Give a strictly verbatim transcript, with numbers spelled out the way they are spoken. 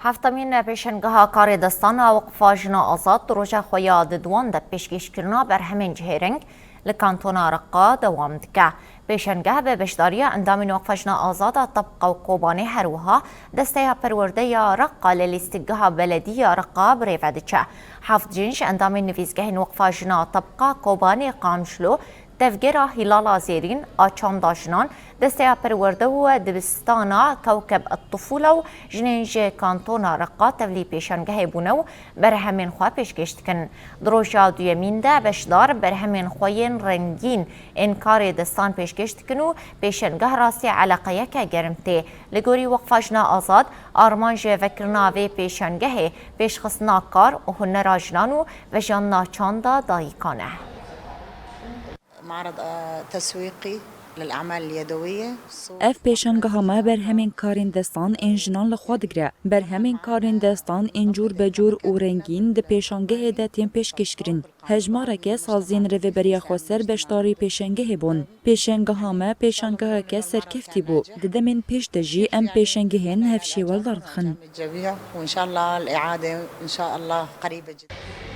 Heftemîn pêşengeha karê destan a Weqfa Jina Azad di roja xwe ya di duwan de pêşkêşkirina berhemên cihêreng li kantona Reqa dewam dike. Pêşengeh bi beşdariya endamên Weqfa Jina Azad a Tebqa û Kobanê, her wiha Desteya Perwerde ya Reqa li lîstikgeha beledî ya Reqa birêve diçe. Heft jin ji endamên nivîsgehên Weqfa Jina Tebqa Kobanê Qamişlo, tevgera Hîlala Zêrîn a çanda jinan, Desteya Perwerde û Dibistana Kewkeb Tifûla û jinên ji kantona Reqa tevlî pêşengehê bûne û berhemên xwe pêşkêş dikin. Di roja duyemîn de beşdar berhemên xwe yên rengîn ên karê destan pêşkêş dikin û pêşengeh rastî eleqeyeke germ tê. Li gorî Weqfa Jina Azad, armanc ji vekirina vê pêşengehê pêşxistina kar û hunera jinan û vejandina çanda dayikan e. معرض آه، تسويقي للأعمال اليدوية. Ev pêşangeha me berhemên karên destan ên jinan li xwe digire. Berhemên karên destan ên cûr be cûr û rengîn di pêşangehê de tên pêşkêşkirin. Hejmareke saziyên Rêveberiya Xweser beşdarî pêşengehê bûn. Pêşengeha me pêşangeheke serkeftî bû. Di demên pêş de jî em pêşengehên hevşêweldar dixin. وإن شاء الله الإعادة إن شاء الله قريبة جدا.